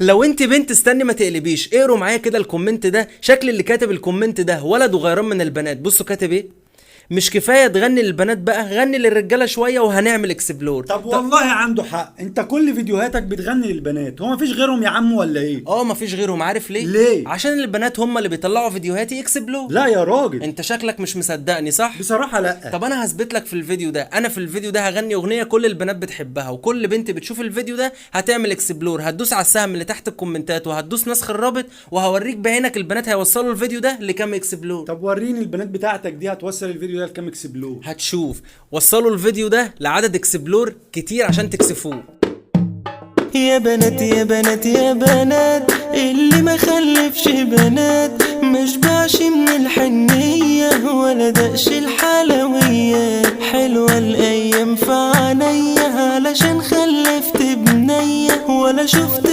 لو انت بنت استني ما تقلبيش، اقروا معايا كده ال comment ده. شكل اللي كاتب ال comment ده ولد وغيران من البنات. بصوا كاتب ايه: مش كفاية تغني للبنات بقى، غني للرجاله شوية وهنعمل explore. طب والله عنده حق، انت كل فيديوهاتك بتغني للبنات، هو مفيش غيرهم يا عم ولا ايه؟ اه مفيش غيرهم. عارف ليه؟ ليه؟ عشان البنات هم اللي بيطلعوا فيديوهاتي explore. لا يا راجل، انت شكلك مش مصدقني صح؟ بصراحة لا. طب انا هثبت لك في الفيديو ده. انا في الفيديو ده هغني اغنية كل البنات بتحبها، وكل بنت بتشوف الفيديو ده هتعمل explore، هتدوس على السهم اللي تحت الكومنتات وهتدوس نسخ الرابط، وهوريك بعينك البنات هيوصلوا الفيديو ده لكام explore. طب وريني البنات بتاعتك دي هتوصل الفيديو ده لكام explore. هتشوف، وصلوا الفيديو ده لعدد explore كتير عشان تكسفوه. يا بنات يا بنات يا بنات، اللي ما خلفش بنات مشبعش من الحنية ولا دقش الحلويات. حلوة الأيام في عينيا علشان خلفت بنية ولا شفت